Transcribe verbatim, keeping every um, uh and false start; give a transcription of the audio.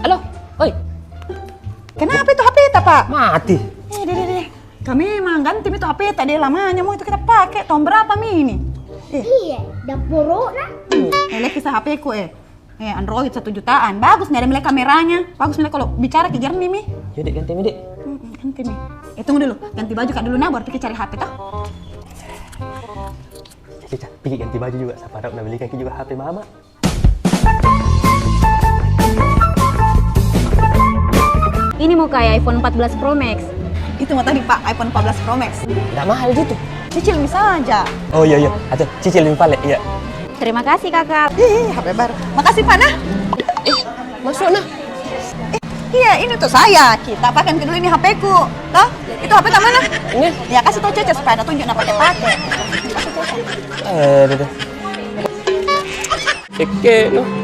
Halo, oi. Kenapa itu H P ta, Pak? Mati. Eh, deh, deh, deh. Kami memang ganti mi itu H P ta, deh, lamanya mau itu kita pakai. Tahun berapa mi ini? Eh. Iya, dah buruk nah. Eh, lihat kisah H P ku, eh. Eh, Android satu jutaan. Bagus mi, ada mi kameranya. Bagus mi kalau bicara ki jernih mi. Yuk, Dek, ganti mi, Dek. Mm-mm, ganti mi. Eh, tunggu dulu. Ganti baju ka dulu nah, baru pigi cari H P toh. Caca, pigi ganti baju juga. Siapa tahu na belikan ki juga H P Mama. Ini mau kayak iPhone empat belas Pro Max. Itu mau tadi, Pak, iPhone empat belas Pro Max. Nggak mahal gitu. Cicil mi saja. Oh, iya, iya. Atau cicil mi pale, iya. Terima kasih, Kakak. Ih, H P baru. Makasih, Pak, nah. Eh, masuk, nah. Eh, iya, ini tuh saya. Kita pakai dulu ini H P ku. Toh? Itu H P ka mana? Ini? Ya, kasih tau Cece supaya ada tunjuk na pakai-pakai. Eh, deh, deh. Oke, no.